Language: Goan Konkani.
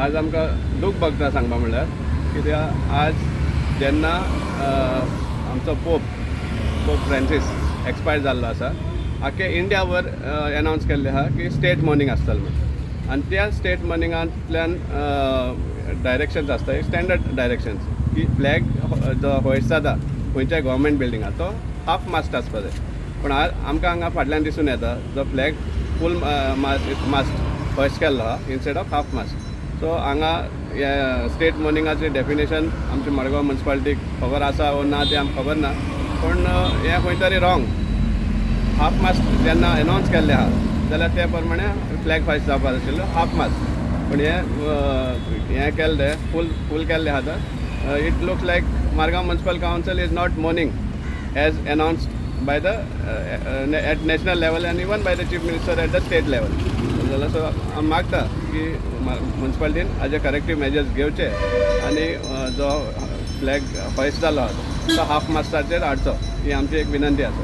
आज आमकां दूख भोगता सांगपा म्हणल्यार, कित्याक आज जेन्ना आमचो पोप फ्रांसीस एक्सपायर जाल्लो आसा, आख्खे इंडियाभर एनावन्स केल्लें आहा की स्टेट मोर्निंग आसतलें म्हूण. आनी त्या स्टेट मोर्निंगांतल्यान डायरेक्शन्स आसता, स्टँडर्ड डायरेक्शन्स, की फ्लॅग जो होयस्ट जाता खंयच्याय गव्हर्मेंट बिल्डिंगात तो हाफ मास्ट आसपा जाय. पूण आज आमकां हांगा फाटल्यान दिसून येता, जो फ्लॅग फूल मास्ट होयस्ट केल्लो आहा instead of half mast. So हांगा हे स्टेट मोर्निंगाचें डेफिनेशन आमच्या मडगांव म्युन्सिपालिटीक खबर आसा वो ना तें आमकां खबर ना, पूण हें खंय तरी रॉंग. हाफ मास्ट जेन्ना एनावन्स केल्लें आहा जाल्यार ते प्रमाणे फ्लॅग होयस्ट जावपा जाय आशिल्लो हाफ मास्ट. पूण हें केल्लें, फूल केल्लें आहा. आतां it looks like Margao Municipal Council is not mourning as announced by the at national level and even by the Chief Minister at the state level. जाल्यार सो हांव मागता की म्युन्सिपालिटीन हाजे करेक्टीव मेजर्स घेवचे आनी जो फ्लॅग होयस्ट जालो आहा तो हाफ मास्टाचेर हाडचो, ही आमची एक विनंती आसा.